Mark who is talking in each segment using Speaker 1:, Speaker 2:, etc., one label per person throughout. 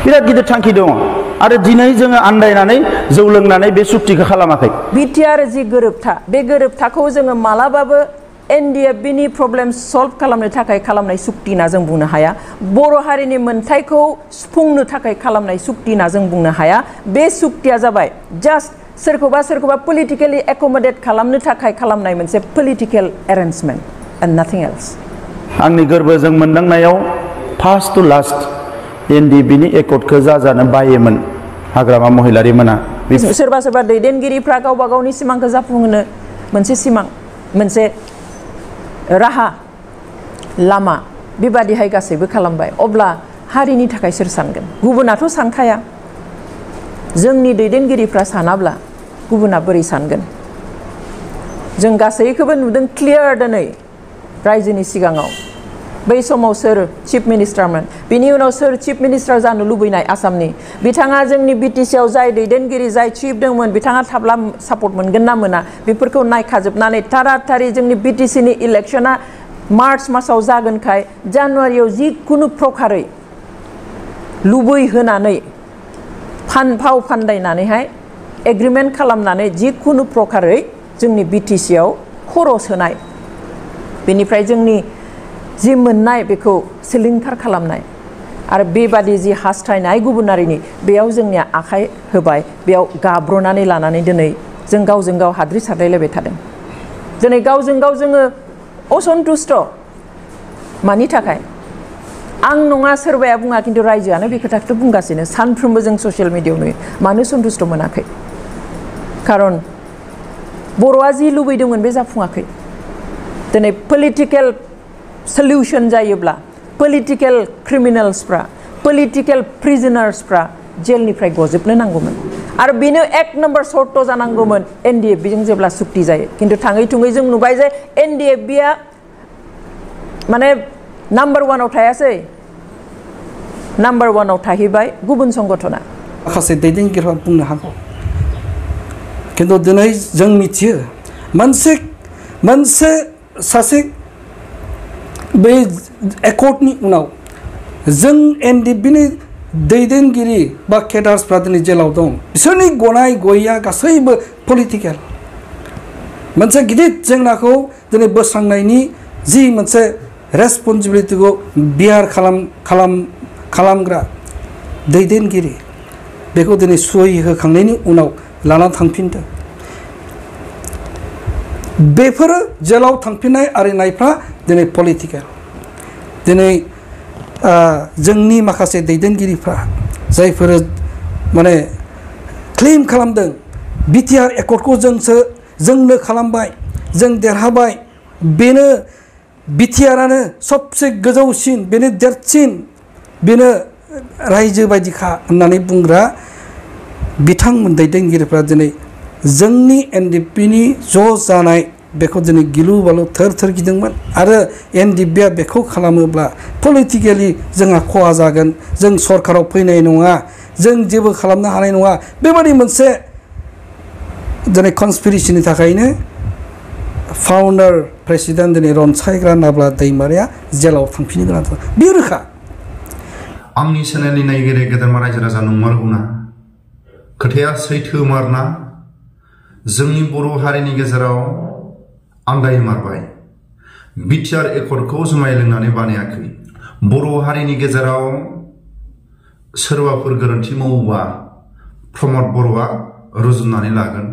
Speaker 1: बिराद गिदिर थांखि दङ आरो दिनै जोङो आन्दायनानै जौ लोंनानै बे सुक्तिखौ खालामाखै
Speaker 2: बिटिआर जि गोरोबथा बे गोरोबथाखौ जोङो मालाबाबो एनडिएफबिनि प्रब्लेम सल्भ खालामनो थाखाय खालामनाय सुक्ति होनना जों बुंनो हाया बर' हारिनि मोनथायखौ सुफुंनो थाखाय खालामनाय सुक्ति होनना जों बुंनो हाया बे सुक्तिया जाबाय जास्ट सोरखौबा पलिटिकेलि एकमडेट खालामनो थाखाय खालामनाय मोनसे पलिटिकेल एरेन्जमेन्ट एन्ड नाथिं एल्स
Speaker 1: आंनि गोरबोजों मोनदांनायाव फार्स्ट टु लास्ट एनडिएफबिनि एकर्डखौ जानो बायोमोन हाग्रामा महिलारि मोना
Speaker 2: सोरबा दैदेनगिरिफ्रा गावबा गावनि सिमांखौ जाफुंहोनो मोनसे सिमां मोनसे राहा लामा बेबादिहाय गासैबो खालामबाय अब्ला हारिनि थाखाय सोर सानगोन गुबुनाथ' सानखाया जोंनि दैदेनगिरिफ्रा सानाब्ला गुबुना बोरै सानगोन जों गासैखौबो नुदों क्लियार दिनै रायजोनि सिगाङाव बै समाव सोर चिफ मिनिस्टारमोन बिनि उनाव सोर चिफ मिनिस्टार जानो लुबैनाय आसामनि बिथाङा जोंनि बिटिसिआव जाय दैदेनगिरि जाय चिफ दंमोन बिथाङा थाब्ला सापर्ट मोनगोन ना मोना बेफोरखौ नायखाजोबनानै थाराथारि जोंनि बिटिसिनि इलेक्शना मार्च मासाव जागोनखाय जानुवारियाव जिखुनु प्रकारै लुबैहोनानै फाव फान्दायनानैहाय एग्रिमेन्ट खालामनानै जिखुनु प्रकारै जोंनि बिटिसिआव खर' सोनाय बेनिफ्राय जोंनि जि मोननाय बेखौ सिलिंखार खालामनाय आरो बेबादि जि हास्थायनाय गुबुनारिनि बेयाव जोंनिया आखाइ होबाय बेयाव गाब्रनानै लानानै दिनै जों गावजों गाव हाद्रि सारलायलायबाय थादों दिनै गावजों गाव जोङो असन्तुष्ट मानि थाखाय आं नङा सोरबाया बुङा खिन्थु रायजोआनो बे खोथाखौ बुंगासिनो सानफ्रोमबो जों ससियेल मिडियायाव नुयो मानो सन्तुष्ट मोनाखै खारन बर'आ जि लुबैदोंमोन बे जाफुङाखै दिनै पलिटिकेल सल्युशन जायोब्ला पलिटिकेल क्रिमिनेल्सफ्रा पलिटिकेल प्रिजनार्सफ्रा जेलनिफ्राय गजोबनो नांगौमोन आरो बेनो एक नम्बर सर्त जानांगौमोन एनडिएफबिजों जेब्ला सुक्ति जायो खिन्थु थाङै थुङै जों नुबाय जे एनडिएफबिया माने नाम्बार वानाव थायासै नाम्बार वानाव थाहैबाय गुबुन संगठना
Speaker 3: माखासे दैदेनगिरिफ्रा बुंनो हागौ खिन्थु दिनै जों मिथियो मोनसे सासे बे एकर्डनि उनाव जों एनडिएफबिनि दैदेनगिरि बा केडार्सफ्रा दिनै जेलाव दं बिसोरनि गनाय गैया गासैबो पलिटिकेल मोनसे गिदिर जेंनाखौ दिनै बोस्रांनायनि जि मोनसे रेसपन्सिबिलिटिखौ बियार खालामग्रा दैदेनगिरि बेखौ दिनै सहि होखांनायनि उनाव लानानै थांफिनदों बेफोरो जेलाव थांफिननाय आरिनायफ्रा दिनै पलिटिकेल दिनै जोंनि माखासे दैदेनगिरिफ्रा जायफोर माने क्लेम खालामदों बिटिआर एकर्डखौ जोंनो खालामबाय जों देरहाबाय बेनो बिटिआरानो सबसे गोजौसिन बेनो देरसिन बेनो रायजो बायदिखा होननानै बुंग्रा बिथांमोन दैदेनगिरिफ्रा दिनै जोंनि एनडिएफबिनि ज' जानाय बेखौ दिनै गिलु बालु थोर गिदोंमोन आरो एनडिएफबिया बेखौ खालामोब्ला पलिटिकेलि जोंहा खहा जागोन जों सरकाराव फैनाय नङा जों जेबो खालामनो हानाय नङा बेबादि मोनसे दिनै कनस्पिरेसिनि थाखायनो फाउन्डार प्रेसिडेन्ट दिनै रनसायग्रा नाब्ला दैमारिया जेलाव थांफिननो गोनां जादों बेयो रोखा
Speaker 4: आंनि चेनेलनि नायगिरि गेदेरमा रायजो राजा नंमारगौना खोथाया सैथोमारना जोंनि बर' हारिनि गेजेराव आन्दायमारबाय बिटिआर एकर्डखौ जुमाय लोंनानै बानायाखै बर' हारिनि गेजेराव सोरबाफोर गोरोन्थि मावोबा प्रमद बर'आ रुजुननानै लागोन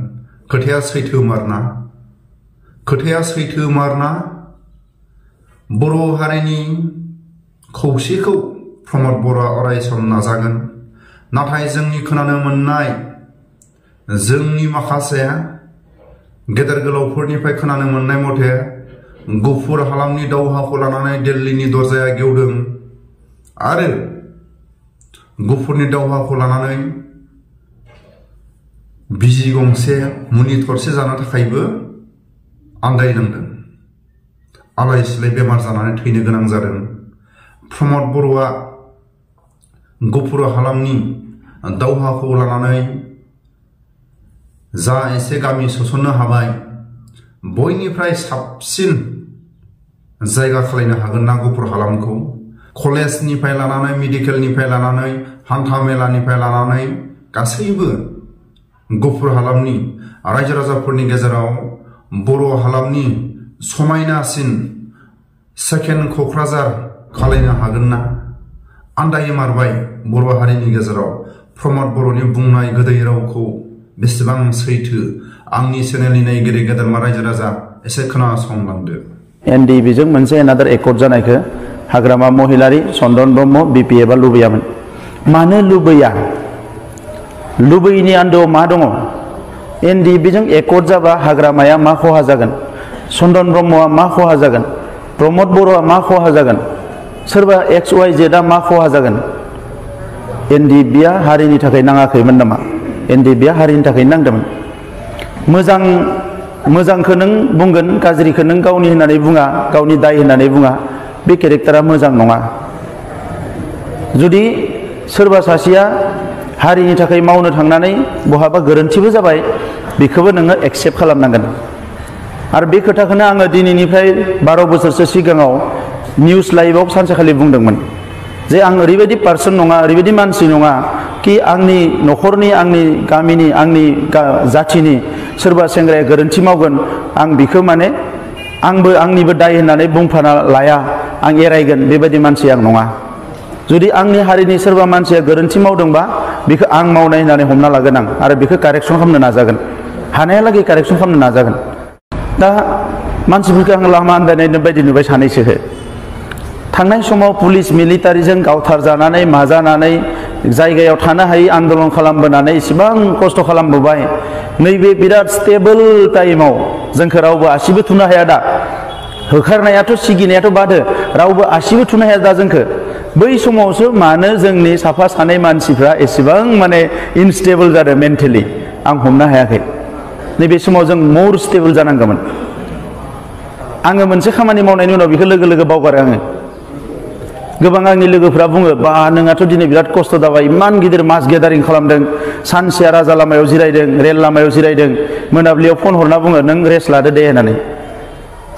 Speaker 4: खोथाया सैथोमारना बर' हारिनि खौसेखौ प्रमद बर'आ अरायसम नाजागोन नाथाय जोंनि खोनानो मोननाय जोंनि माखासे गेदेर गोलावफोरनिफ्राय खोनानो मोननाय मथे गुफुर हालामनि दावहाखौ लानानै दिल्लीनि दरजाया गेवदों आरो गुफुरनि दावहाखौ लानानै बिजि गंसे मुलि थरसे जानो थाखायबो आन्दायनांदों आलाय सिलाय बेमार जानानै थैनो गोनां जादों प्रमद बर'आ गुफुर हालामनि दावहाखौ लानानै जा एसे गामि सोसननो हाबाय बयनिफ्राय साबसिन जायगा खालायनो हागोन ना गुफुर हालामखौ कलेजनिफ्राय लानानै मेडिकेलनिफ्राय लानानै हान्था मेलानिफ्राय लानानै गासैबो गुफुर हालामनि रायजो राजाफोरनि गेजेराव बर' हालामनि समायनासिन सेकेन्ड क'क्राझार खालायनो हागोन ना आन्दायमारबाय बर' हारिनि गेजेराव प्रमद बर'नि बुंनाय गोदै रावखौ बेसेबां सैथो आंनि चेनेलनि नायगिरि गेदेरमा रायजो राजा एसे खोनासंलांदो।
Speaker 1: NDB जों मोनसे एनादार एकर्ड जानायखौ हाग्रामा महिलारि चन्दन ब्रह्म BPF आ लुबैयामोन। मानो लुबैया? लुबैयिनि आन्दोआव मा दङ? NDB जों एकर्ड जाबा हाग्रामाया मा खहा जागोन? चन्दन ब्रह्मआ मा खहा जागोन? प्रमद बर'आ मा खहा जागोन? सोरबा XYZ आ मा खहा जागोन? NDB आ हारिनि थाखाय नाङाखैमोन नामा? NDB आ हारिनि थाखाय नांदोंमोन। मोजांखौ नों बुंगोन, गाज्रिखौ नों गावनि होननानै बुङा, गावनि दाय होननानै बुङा, बे केरेक्टारा मोजां नङा। जुदि सोरबा सासेया हारिनि थाखाय मावनो थांनानै बहाबा गोरोन्थिबो जाबाय, बेखौबो नोङो एक्सेप्ट खालामनांगोन। आरो बे खोथाखौनो आङो दिनैनिफ्राय 12 बोसोरसो सिगाङाव निउस लाइभआव सानसेखालि बुंदोंमोन जे आं ओरैबायदि पार्सन नङा, ओरैबायदि मानसि नङा कि आंनि न'खरनि, आंनि गामिनि, आंनि जाथिनि सोरबा सेंग्राया गोरोन्थि मावगोन, आं बेखौ माने आंबो आंनिबो दाय होननानै बुंफाना लाया, आं एरायगोन, बेबायदि मानसि आं नङा। जुदि आंनि हारिनि सोरबा मानसिया गोरोन्थि मावदोंबा बेखौ आं मावनाय होननानै हमना लागोन आं, आरो बेखौ कारेक्सन खालामनो नाजागोन, हानायालागै कारेक्सन खालामनो नाजागोन। दा मानसिफोरखौ आं लामा आन्दायनाय बायदि नुबाय सानैसोखौ। थांनाय समाव पुलिस मिलिटारिजों गावथार जानानै माजानानै जायगायाव थानो हायै आन्दलन खालामबोनानै इसेबां खस्थ' खालामबोबाय, नैबे बिराद स्टेबल टाइमाव जोंखौ रावबो आसिबो थुनो हाया दा। होखारनायाथ' सिगिनायाथ' बादो, रावबो आसिबो थुनो हाया दा जोंखौ। बै समावसो मानो जोंनि साफा सानै मानसिफ्रा एसेबां माने इनस्टेबल जादों मेन्टेलि, आं हमनो हायाखै। नैबे समाव जों मोर स्टेबल जानांगौमोन। आङो मोनसे खामानि मावनायनि उनाव बेखौ लोगो लोगो बावगारो आङो। गोबां आंनि लोगोफ्रा बुङो, बा नोंहाथ' दिनै बिराद खस्थ' जाबाय, इमान गिदिर मास गेदारिं खालामदों, सानसेया राजा लामायाव जिरायदों, रेल लामायाव जिरायदों, मोनाबिलियाव फन हरना बुङो नों रेस्ट लादो दे होननानै।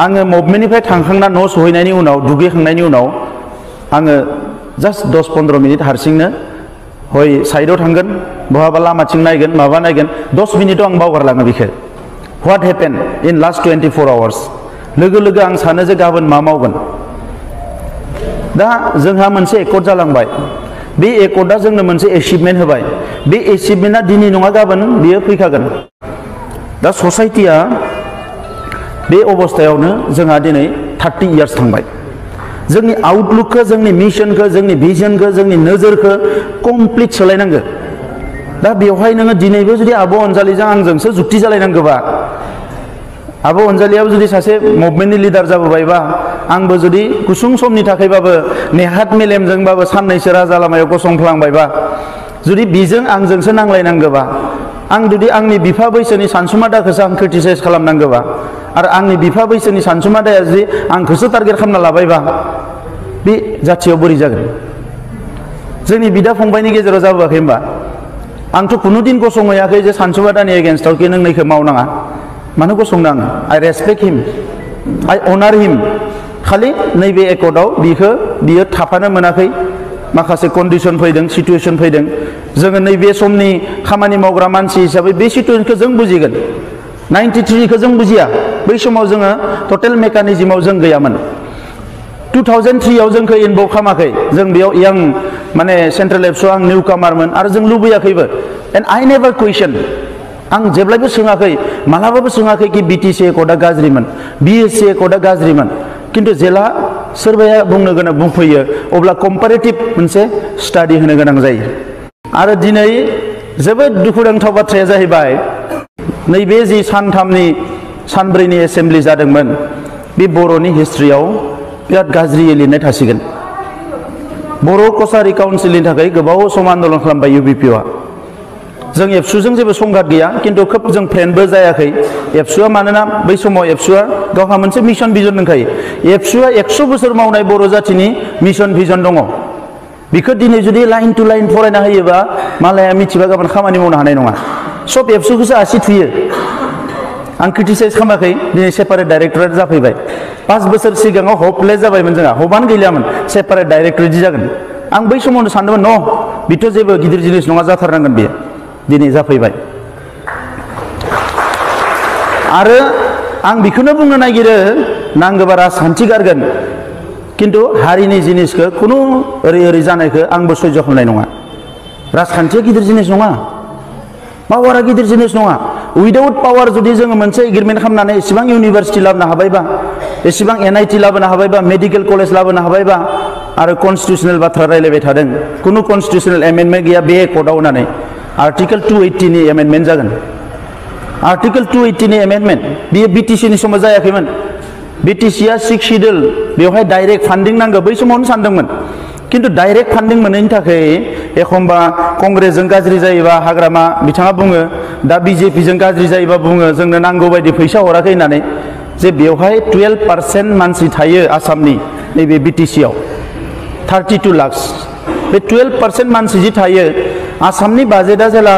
Speaker 1: आङो मुभमेन्टनिफ्राय थांखांना न' सहैनायनि उनाव, दुगैखांनायनि उनाव आङो जास्ट 10-15 मिनिट हारसिंनो हय साइडआव थांगोन, बहाबा लामाथिं नायगोन, माबा नायगोन, 10 मिनिटआव आं बावगारलाङो बेखौ। What happen in last 24 hours. लोगो लोगो आं सानो जे गाबोन मा मावगोन। दा जोंहा मोनसे एकर्ड जालांबाय, बे एकर्डआ जोंनो मोनसे एचिभमेन्ट होबाय, बे एचिभमेन्टआ दिनै नङा गाबोन बियो फैखागोन। दा ससाइटिया बे अबस्थायावनो जोंहा दिनै 30 इयार्स थांबाय। जोंनि आउटलुकखौ, जोंनि मिशनखौ, जोंनि भिजनखौ, जोंनि नोजोरखौ कमप्लिट सोलायनांगौ। दा बेवहाय नोङो दिनैबो जुदि आब' अनजालिजों आंजोंसो जुक्ति जालायनांगौबा, आब' अनजालियाबो जुदि सासे मुभमेन्टनि लिडार जाबोबायबा, आंबो जुदि गुसुं समनि थाखायबाबो नेहात मेलेमजोंबाबो साननैसो राजा लामायाव गसंफ्लांबायबा, जुदि बिजों आंजोंसो नांलायनांगौबा, आं जुदि आंनि बिफा बैसोनि सानसुमादाखौसो आं क्रिटिसाइज खालामनांगौबा, आरो आंनि बिफा बैसोनि सानसुमादाया जुदि आंखौसो टारगेट खालामना लाबायबा, बे जाथियाव बोरै जागोन? जोंनि बिदा फंबायनि गेजेराव जाबोआखै होमबा? आंथ' खुनुदिन गसंहैयाखै जे सानसुमादानि एगेन्स्टआव कि नों नैखौ मावनाङा। मानो गसंनो आङो? आइ रेसपेक्ट हिम, आइ अनार हिम। खालि नैबे एकर्डआव बियो थाफानो मोनाखै, माखासे कन्डिसन फैदों, सिटुएसन फैदों। जोङो नैबे समनि खामानि मावग्रा मानसि हिसाबै बे सिटुएसनखौ जों बुजिगोन। 93खौ जों बुजिया, बै समाव जोङो टटेल मेकानिजमाव जों गैयामोन। 2003आव जोंखौ इनभल्भ खालामाखै, जों बेयाव यां माने सेन्ट्रेल एबसुआव आं निउ कामारमोन, आरो जों लुबैयाखैबो। एन्ड आइ नेभार कुइसन, आं जेब्लायबो सोङाखै, मालाबाबो सोङाखै कि BTC एकर्डआ गाज्रिमोन, BSC एकर्डआ गाज्रिमोन। खिन्थु जेला सोरबाया बुंनो गोनां बुंफैयो, अब्ला कम्पारेटिभ मोनसे स्टाडि होनो गोनां जायो। आरो दिनै जोबोद दुखुनांथाव बाथ्राया जाहैबाय, नैबे जि सानब्रैनि एसेम्ब्लि जादोंमोन, बे बर'नि हिस्ट्रियाव बिराद गाज्रियै लिरनाय थासिगोन। बर' कसारि काउन्सिलनि थाखाय गोबाव सम आन्दलन खालामबाय UBPआ। जों एबसुजों जेबो संघात गैया, खिन्थु खोब जों फ्रेन्डबो जायाखै। एबसुआ मानोना बै समाव एबसुआ गावहा मोनसे मिशन भिजन दंखायो। एबसुआ 100 बोसोर मावनाय बर' जाथिनि मिशन भिजन दङ। बेखौ दिनै जुदि लाइन टु लाइन फरायना होयोबा मालाया मिथिबा गाबोन खामानि मावनो हानाय नङा। सब एबसुखौसो आसि थुयो। आं क्रिटिसाइज खालामाखै दिनै सेपारेट डाइरेक्टरेट जाफैबाय 5 बोसोर सिगाङाव हपलेस जाबायमोन जोंहा हपानो गैलामोन सेपारेट डाइरेक्टरेट जागोन आं बै समावनो सानदोंमोन न बेथ' जेबो गिदिर जिनिस नङा जाथारनांगोन बेयो दिनै जाफैबाय आरो आं बेखौनो बुंनो नागिरो नांगौबा राजखान्थि गारगोन किन्तु हारिनि जिनिसखौ खुनु ओरै जानायखौ आंबो सह्य खालामनाय नङा राजखान्थिया गिदिर जिनिस नङा पावारा गिदिर जिनिस नङा उइदाउट पावार जुदि जोङो मोनसे एग्रिमेन्ट खालामनानै एसेबां इउनिभार्सिटि लाबोनो हाबायबा एसेबां NIT लाबोनो हाबायबा मेडिकेल कलेज लाबोनो हाबायबा आरो कन्स्टिटिउसनेल बाथ्रा रायलायबाय थादों खुनु कन्स्टिटिउसनेल एमेन्डमेन्ट गैया बे कर्टआव होननानै आर्टिकेल 280 नि एमेन्डमेन्ट जागोन आर्टिकेल 280 नि एमेन्डमेन्ट बियो BTC नि समाव जायाखैमोन BTC आ 6 शिड्युल बेवहाय डाइरेक्ट फान्डिं नांगौ बै समावनो सानदोंमोन किन्तु डाइरेक्ट फान्डिं मोनैनि थाखाय एखमबा कंग्रेसजों गाज्रि जायोबा हाग्रामा बिथाङा बुङो दा BJP जों गाज्रि जायोबा बुङो जोंनो नांगौ बायदि फैसा हराखै होननानै जे बेवहाय 12% मानसि थायो आसामनि नैबे BTC आव 32 लाख बे 12% मानसि जि थायो आसामनि बाजेटआ जेला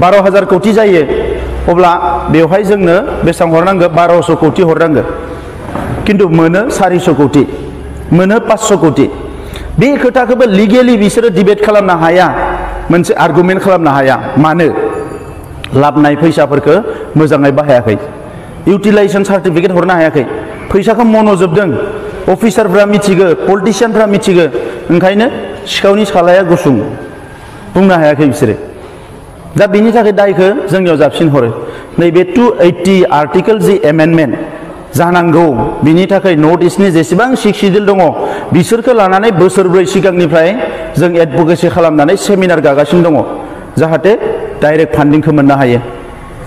Speaker 1: 12,000 कोटी जायो अब्ला बेवहाय जोंनो बेसेबां हरनांगौ 1200 कोटी हरनांगौ किन्तु मोनो 400 कोटी मोनो 500 कोटी बे खोथाखौबो लिगेलि बिसोरो डिबेट खालामनो हाया मोनसे आर्गुमेन्ट खालामनो हाया मानो लाबनाय फैसाफोरखौ मोजाङै बाहायाखै इउटिलाइजेशन सार्टिफिकेट हरनो हायाखै फैसाखौ मन'जोबदों अफिसारफ्रा मिथिगो पलिटिशियानफ्रा मिथिगो ओंखायनो सिखावनि सालाया गुसुं बुंनो हायाखै बिसोरो दा बेनि थाखाय दायखौ जोंनियाव जाबसिन हरो नैबे 280 आर्टिकेल जि एमेन्डमेन्ट जानांगौ बिनि थाखाय नर्थ इस्टनि जेसेबां 6 शिड्युल दङ बिसोरखौ लानानै बोसोरब्रै सिगांनिफ्राय जों एडभकेसि खालामनानै सेमिनार गागासिनो दङ जाहाथे डाइरेक्ट फान्डिंखौ मोननो हायो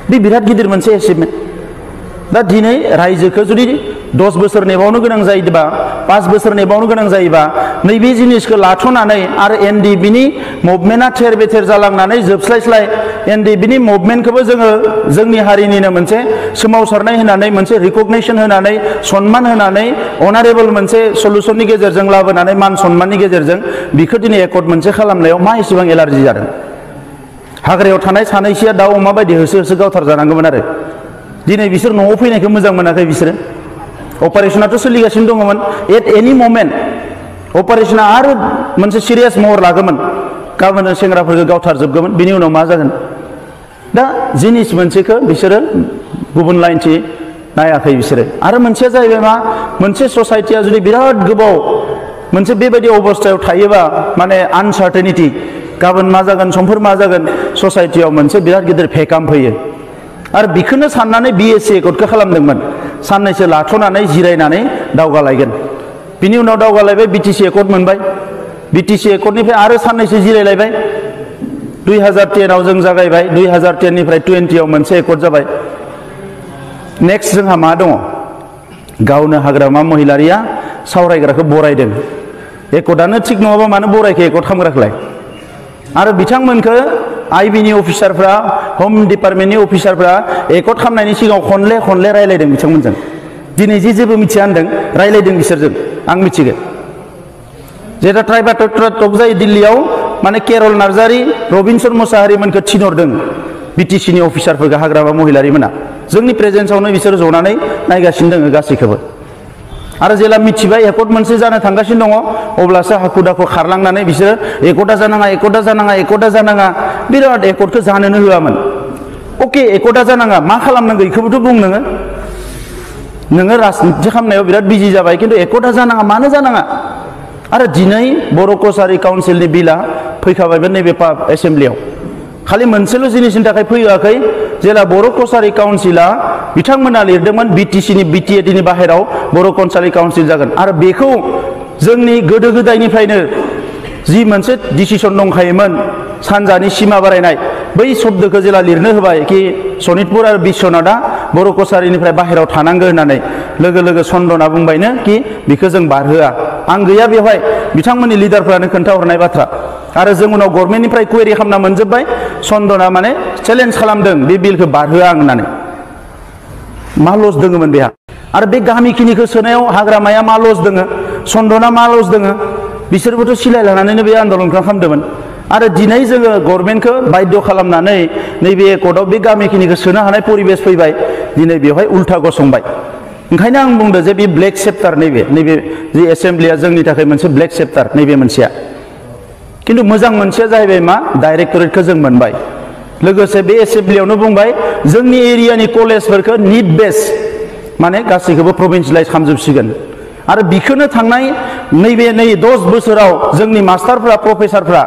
Speaker 1: बे बिराद गिदिर मोनसे एचिभमेन्ट दा दिनै रायजोखौ जुदि 10 बोसोर नेबावनो गोनां जायोबा 5 बोसोर नेबावनो गोनां जायोबा नैबे जिनिसखौ लाथ'नानै आरो NDB-नि मुभमेन्टआ थेर बेथेर जालांनानै जोबस्लायस्लाय NDB-नि मुभमेन्टखौबो जोङो जोंनि हारिनिनो मोनसे सोमावसारनाय होनानै मोनसे रिकगनिसन होनानै सन्मान होनानै अनारेबल मोनसे सलुसननि गेजेरजों लाबोनानै मान सन्माननि गेजेरजों बिखौ दिनै एकर्ड मोनसे खालामनायाव मा एसेबां एलार्जि जादों हाग्रायाव थानाय सानैसोआ दाउ अमा बायदि होसो होसो गावथार जानांगौमोन आरो दिनै बिसोर न'आव फैनायखौ मोजां मोनाखै बिसोरो अपारेशनाथ' सोलिगासिनो दङमोन एट एनि ममेन्ट अपारेशना आरो मोनसे सिरियास महर लागोमोन गाबोन सेंग्राफोरखौ गावथारजोबगोमोन बिनि उनाव मा जागोन दा जिनिस मोनसेखौ बिसोरो गुबुन लाइनथि नायाखै बिसोरो आरो मोनसेया जाहैबाय मा मोनसे ससाइटिया जुदि बिराद गोबाव मोनसे बेबायदि अबस्थायाव थायोबा माने आनसार्टेनिटि गाबोन मा जागोन समफोर मा जागोन ससाइटियाव मोनसे बिराद गिदिर भेकाम फैयो आरो बेखौनो साननानै BSc एकर्डखौ खालामदोंमोन साननैसो लाथ'नानै जिरायनानै दावगालायगोन बिनि उनाव दावगालायबाय BTC एकर्ड मोनबाय BTC एकर्डनिफ्राय आरो साननैसो जिरायलायबाय 2010 आव जों जागायबाय 2010 निफ्राय 20 आव मोनसे एकर्ड जाबाय नेक्स्ट जोंहा मा दङ गावनो हाग्रामा महिलारिया सावरायग्राखौ बरायदों एकर्डआनो थिग नङाबा मानो बरायखो एकर्ड खालामग्राखौलाय आरो बिथांमोनखौ IB-नि अफिसारफ्रा हम डिपार्टमेन्टनि अफिसारफ्रा एकर्ड खालामनायनि सिगाङाव खनले रायलायदों बिथांमोनजों दिनै जेबो मिथिया होनदों रायलायदों बिसोरजों आं मिथिगो जेटा ट्राइबाटक जायो दिल्लीयाव माने केरल नार्जारी रबिनसन मोसाहारिमोनखौ थिनहरदों BTC-नि अफिसारफोरखौ हाग्रामा महिलारिमोना जोंनि प्रेजेन्सआवनो बिसोर जनानै नायगासिनो दङ गासैखौबो आरो जेला मिथिबाय एकर्ड मोनसे जानो थांगासिनो दङ अब्लासो हाखु दाखु खारलांनानै बिसोरो एकर्डा जानाङा बिराद एकर्डखौ जानोनो होआमोन अके एकर्डा जानाङा मा खालामनांगौ बेखौबोथ' बुं नोङो राजनिति खालामनायाव बिराद बिजि जाबाय किन्तु एकर्डा जानाङा मानो जानाङा आरो दिनै बर' कसारी काउन्सिलनि बिलआ फैखाबायबो नैबे एसेम्ब्लियाव खालि मोनसेल' जिनिसनि थाखाय फैयाखै जेला बर' कसारी काउन्सिला बिथांमोना लिरदोंमोन BTC-नि BTAD-नि बाहेराव बर' कसारी काउन्सिल जागोन आरो बेखौ जोंनि गोदो गोदायनिफ्रायनो जि मोनसे डिसिसन दंखायोमोन सानजानि सिमा बारायनाय बै शब्दखौ जेला लिरनो होबाय कि सनितपुर आरो बिश्वनाथआ बर' कसारीनिफ्राय बाहेराव थानांगौ होननानै लोगो चन्दना बुंबायनो कि बेखौ जों बारहोआ आं गैया बेवहाय बिथांमोननि लिडारफ्रानो खोन्थाहरनाय बाथ्रा आरो जों उनाव गभर्नमेन्टनिफ्राय कुवेरि खालामना मोनजोब्बाय चन्दना माने चेलेन्ज खालामदों बे बिलखौ बारहोआ आं होननानै मा लस दङमोन बेहा आरो बे गामिखिनिखौ सोनायाव हाग्रामाया मा लस दङ चन्दना मा लस दङ बिसोरबोथ' सिलाय लानानैनो बे आन्दलनखौ खालामदोंमोन आरो दिनै जोङो गभर्नमेन्टखौ बाध्य खालामनानै नैबे एकर्डआव बे गामिखिनिखौ सोनो हानाय परिबेस फैबाय दिनै बेवहाय उल्था गसंबाय ओंखायनो आं बुंदों जे बे ब्लेक चेप्टार नैबे जि एसेम्ब्लिया जोंनि थाखाय मोनसे ब्लेक चेप्टार नैबे मोनसेया किन्तु मोजां मोनसेया जाहैबाय मा डाइरेक्टरेटखौ जों मोनबाय लोगोसे बे एसेम्ब्लियावनो बुंबाय जोंनि एरियानि कलेजफोरखौ निड बेस माने गासैखौबो प्रभिन्सियेलाइज खालामजोबसिगोन आरो बिखौनो थांनाय नैबे 10 बोसोराव जोंनि मास्टारफ्रा प्रफेसारफ्रा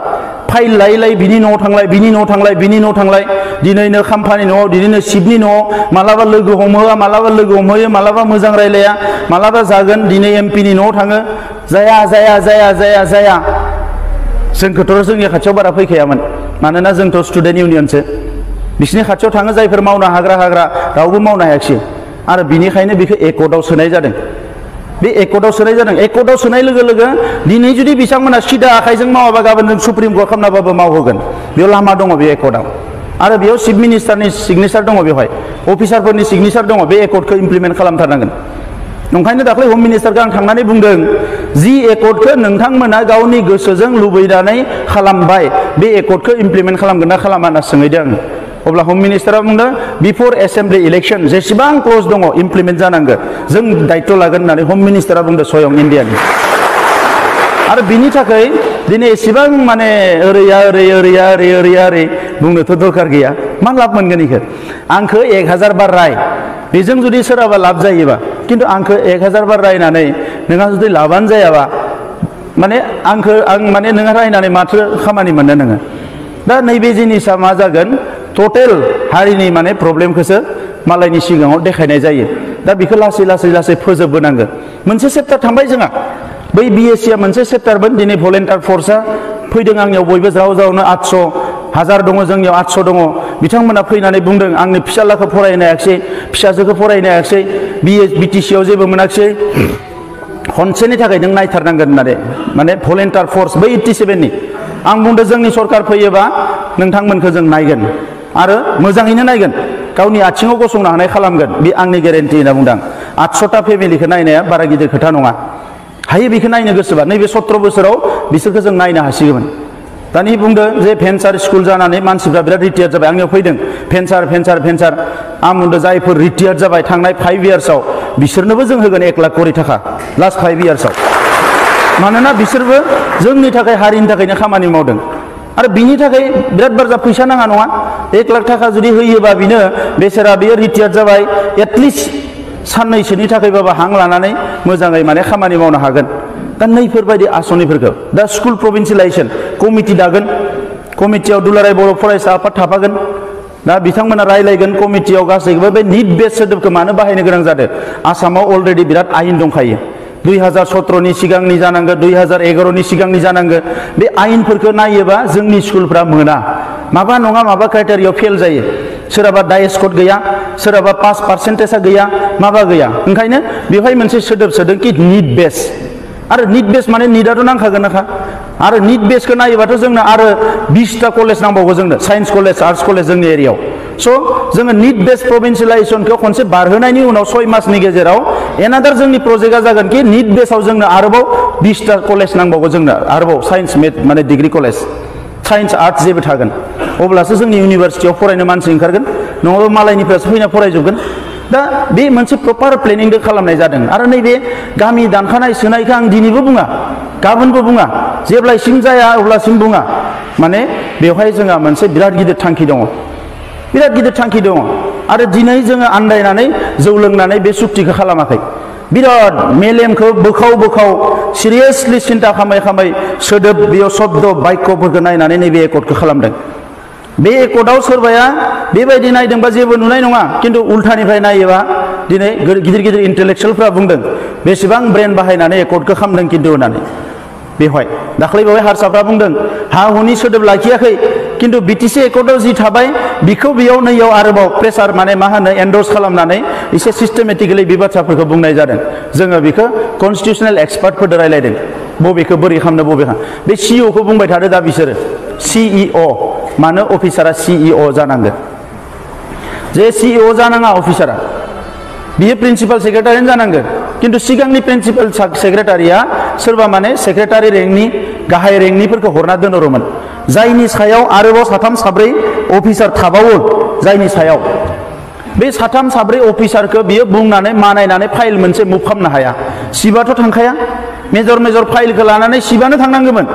Speaker 1: फाइल लायै लायै बिनि न'आव थांलाय बिनि न'आव थांलाय बिनि न'आव थांलाय दिनैनो खाम्फानि न'आव दिनैनो शिबनि न'आव मालाबा लोगो हमहोआ मालाबा लोगो हमहोयो मालाबा मोजां रायलाया मालाबा जागोन दिनै एमपिनि न'आव थाङो जाया जाया जाया जाया जाया जोंखौथ' जोंनि खाथियाव बारा फैखायामोन मानोना जोंथ' स्टुडेन्ट इउनियनसो बिसिनि खाथियाव थाङो जायफोर मावनो हाग्रा रावबो मावनो हायाखिसै आरो बिनिखायनो बेखौ एकर्डआव सोनाय जादों बे एकर्डआव सोनाय जादों एकर्डआव सोनाय लोगो लोगो दिनै जुदि बिथांमोना सिदा आखाइजों मावाबा गाबोन जों सुप्रिम कर्ट खालामनाबाबो मावहोगोन बेयाव लामा दङ बे एकर्डआव आरो बेयाव चिफ मिनिस्टारनि सिगनेचार दङ बेवहाय अफिसारफोरनि सिगनेचार दङ बे एकर्डखौ इमप्लिमेन्ट खालामथारनांगोन ओंखायनो दाख्लै हम मिनिस्टारखौ आं थांनानै बुंदों जि एकर्डखौ नोंथांमोना गावनि गोसोजों लुबैनानै खालामबाय बे एकर्डखौ इमप्लिमेन्ट खालामगोन ना खालामा होनना सोंहैदों आङो अब्ला हम मिनिस्टारा बुंदों बिफोर एसेम्ब्लि इलेक्शन जेसेबां क्लज दङ इमप्लिमेन्ट जानांगौ जों दायित्व लागोन होननानै हम मिनिस्टारा बुंदों स्वयं इन्डियानि आरो बिनि थाखाय दिनै एसेबां माने ओरै बुंनोथ' दरकार गैया मा लाब मोनगोन इखो आंखौ 1000 बार राय बेजों जुदि सोरहाबा लाब जायोबा किन्तु आंखौ 1000 बार रायनानै नोंहा जुदि लाबानो जायाबा माने आं माने नोंहा रायनानै माथो खामानि मोननो नोङो दा नैबे जिनिसा मा जागोन टटेल हारिनि माने प्रब्लेमखौसो मालायनि सिगाङाव देखायनाय जायो दा बेखौ लासै लासै लासै फोजोबबोनांगौ मोनसे चेप्टार थांबाय जोंहा बै बिएससिया मोनसे चेप्टारमोन दिनै भलेन्टियार फर्सआ फैदों आंनियाव बयबो ज्राव 800,000 दङ जोंनियाव 800 दङ बिथांमोना फैनानै बुंदों आंनि फिसालाखौ फरायनो हायाखिसै फिसाजोखौ फरायनो हायाखिसै बिटिसिआव जेबो मोनाखिसै खनसेनि थाखाय नों नायथारनांगोन होननानै माने भलेन्टियार फर्स बै 87नि आं बुंदों जोंनि सरकार फैयोबा नोंथांमोनखौ जों नायगोन आरो मोजाङैनो नायगोन गावनि आथिङाव गसंनो हानाय खालामगोन बे आंनि ग्यारेन्टि होनना बुंदों 800टा फेमिलिखौ नायनाया बारा गिदिर खोथा नङा हायो बेखौ नायनो गोसोबा नैबे 17 बोसोराव बिसोरखौ जों नायनो हासिगौमोन दानि बुंदों जे भेन्सार स्कुल जानानै मानसिफ्रा बिराद रिटायार जाबाय आंनियाव फैदों भेन्सार आं बुंदों जायफोर रिटायार जाबाय थांनाय 5 इयार्सआव बिसोरनोबो जों होगोन 1 लाख करि थाखा लास्ट 5 इयार्सआव मानोना बिसोरबो जोंनि थाखाय हारिनि थाखायनो खामानि मावदों आरो बिनि थाखाय बिराद बुरजा फैसा नाङा नङा 1 लाख थाखा जुदि होयोबा बिनो बेसेरा बियो रिटायार जाबाय एटलिस्ट साननैसोनि थाखायबाबो हां लानानै मोजाङै माने खामानि मावनो हागोन दा नैफोरबायदि आसनिफोरखौ दा स्कुल प्रभिन्सियेलाइजेसन कमिटि दागोन कमिटियाव दुलाराय बर' फरायसा आफाद थाफागोन दा बिथांमोना रायलायगोन कमिटियाव गासैबो बे निड बेस सोदोबखौ मानो बाहायनो गोनां जादों आसामाव अलरेडि बिराद आयेन दंखायो 2017नि सिगांनि जानांगौ 2011नि सिगांनि जानांगौ बे आयेनफोरखौ नायोबा जोंनि स्कुलफ्रा मोना माबा नङा माबा क्राइटेरियाव फेल जायो सोरहाबा डाइस कड गैया सोरहाबा पास पार्सेन्टेजआ गैया माबा गैया ओंखायनो बेवहाय मोनसे सोदोब सोदों कि निड बेस आरो निड बेस माने निडआथ' नांखागोनखा आरो निड बेसखौ नायोबाथ' जोंनो आरो 20टा कलेज नांबावगौ जोंनो साइन्स कलेज आर्ट्स कलेज जोंनि एरियायाव स' जोङो निड बेस प्रभिन्सियेलाइजेसनखौ खनसे बारहोनायनि उनाव 6 मासनि गेजेराव एनादार जोंनि प्रजेक्टआ जागोन कि निड बेसाव जोंनो आरोबाव 20टा कलेज नांबावगौ जोंनो आरोबाव साइन्स माने डिग्री कलेज साइन्स आर्ट्स जेबो थागोन अब्लासो जोंनि इउनिभारसिटियाव फरायनो मानसि ओंखारगोन नङाबा मालायनिफ्रायसो फैना फरायजोबगोन दा बे मोनसे प्रपार प्लेनिंजों खालामनाय जादों आरो नैबे गामि दानखानाय सोनायखौ आं दिनैबो बुङा गाबोनबो बुङा जेब्लासिम जाया अब्लासिम बुङा माने बेवहाय जोंहा मोनसे बिराद गिदिर थांखि दङ आरो दिनै जोङो आन्दायनानै जौ लोंनानै बे सुक्तिखौ खालामाखै बिराद मेलेमखौ बोखाव सिरियासलि सिन्था खालामै सोदोब बेयाव शब्द बाक्यफोरखौ नायनानै नैबे एकर्डखौ खालामदों बे एकर्डआव सोरबाया बेबायदि नायदोंबा जेबो नुनाय नङा खिन्थु उल्थानिफ्राय नायोबा दिनै गिदिर इन्टेलेक्सुयेलफ्रा बुंदों बेसेबां ब्रेन बाहायनानै एकर्डखौ खालामदों खिन्थु होननानै बेवहाय दाख्लैबावै हारसाफ्रा बुंदों हा हुनि सोदोब लाखियाखै खिन्थु बिटिसि एकर्डआव जि थाबाय बिखौ बेयाव नैयाव आरोबाव प्रेसार माने मा होनो एन्डर्स खालामनानै एसे सिस्टेमेटिकेलि बे बाथ्राफोरखौ बुंनाय जादों जोङो बेखौ कनस्टिटिउसनेल एक्सपार्टफोरजों रायलायदों बबेखौ बोरै खालामनो बबेखौ बे सिइअखौ बुंबाय थादो दा बिसोरो सिइअ मानो अफिसारा सिइअ जानांगौ जे सिइअ जानाङा अफिसारा बियो प्रिन्सिपाल सेक्रेटारियानो जानांगोन खिन्थु सिगांनि प्रिन्सिपाल सेक्रेटारिया सोरबा माने सेक्रेटारि रेंकनि गाहाय रेंकनिफोरखौ हरना दोनहरोमोन जायनि सायाव आरोबाव साथाम साब्रै अफिसार थाबावो जायनि सायाव बे साथाम साब्रै अफिसारखौ बियो बुंनानै मानायनानै फाइल मोनसे मुभ खालामनो हाया सिबाथ' थांखाया मेजर फाइलखौ लानानै सिबानो थांनांगौमोन